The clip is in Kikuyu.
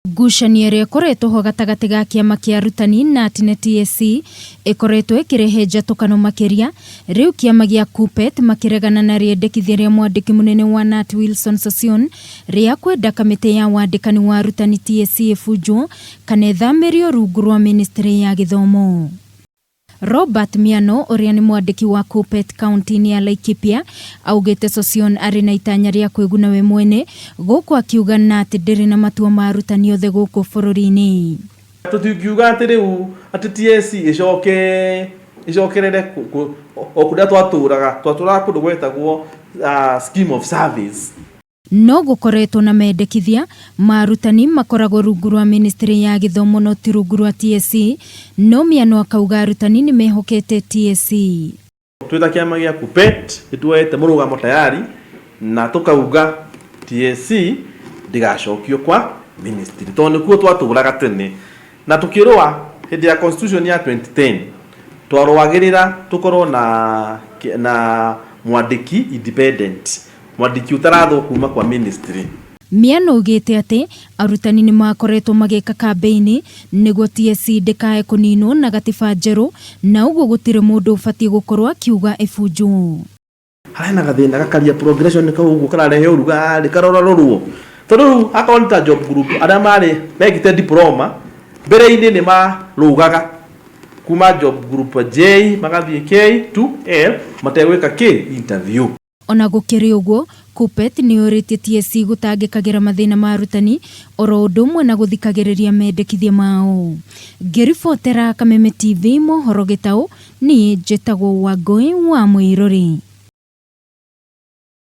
Ngucanio ĩrĩa ĩkoretwo ho gatagatĩ ga kĩama kĩa arutani KNUT na TSC ĩkoretwo ĩkĩrehe njatũkano makĩria, rĩu kĩama gĩa Kuppet makĩregana na rĩendekithia rĩa mwandĩki mũnene wa KNUT Wilson Sossion rĩa kwenda kamĩtĩ ya wandĩkani wa arutani TSC ĩbunjwo kana ĩthamĩrio rungu rwa ministry ya gĩthomo. Robert Miano ũrĩa nĩ mwandĩki wa Kuppet kaunti-inĩ ya Laikipia augĩte Sossion arĩ na itanya rĩa kwĩguna we mwene gũkũ akiuga KNUT ndĩrĩ na matua ma arutani othe gũkũ bũrũri-inĩ. Tũtingiuga atĩ rĩu atĩ TSC ĩcoke ĩcokerere o kũrĩa twatũraga, twatũraga kũndũ gwetagwo scheme of service. No gũkoretwo na mendekithia ma arutani makoragwo rungu rwa ministry ya gĩthomo no ti rungu rwa TSC, no Miano akauga arutani nĩ mehokete TSC. Twĩ ta kĩama gĩa Kuppet nĩ tuoete mũrũgamo tayari na tũkauga TSC ndĩgacokio kwa ministry tondũ nĩkuo twatũraga tene na tũkĩrũa hĩndĩ ya constitution ya 2010 twarũagĩrĩra tũkorwo na na mwandĩki independent, mwandĩki ũtarathwo kuma kwa ministry. Miano augĩte atĩ arutani nĩ makoretwo magĩka kambĩini nĩguo TSC ndĩkae kũninwo na gatiba njerũ na ũguo gũtirĩ mũndũ ũbatiĩ gũkorwo akiuga ĩbunjwo. Harĩ na gathĩna gakaria progression kau ũguo kararehe ũrugarĩ karorarorwo tondũ rĩu akorwo nĩ ta job group arĩa marĩ mekĩte diploma mbere-inĩ nĩ marũgaga kuma job group J magathiĩ K to L mategwĩka kĩ interview. Ona gũkĩrĩ ũguo, Kuppet nĩ yũrĩtie TSC gũtangĩkagĩra mathĩna ma arutani oro ũndũ ũmwe na gũthikagĩrĩria mendekithia mao. Ngĩribotera Kameme TV mohoro gĩtaũ, niĩ njĩtagwo Wangũi wa Mũirũrĩ.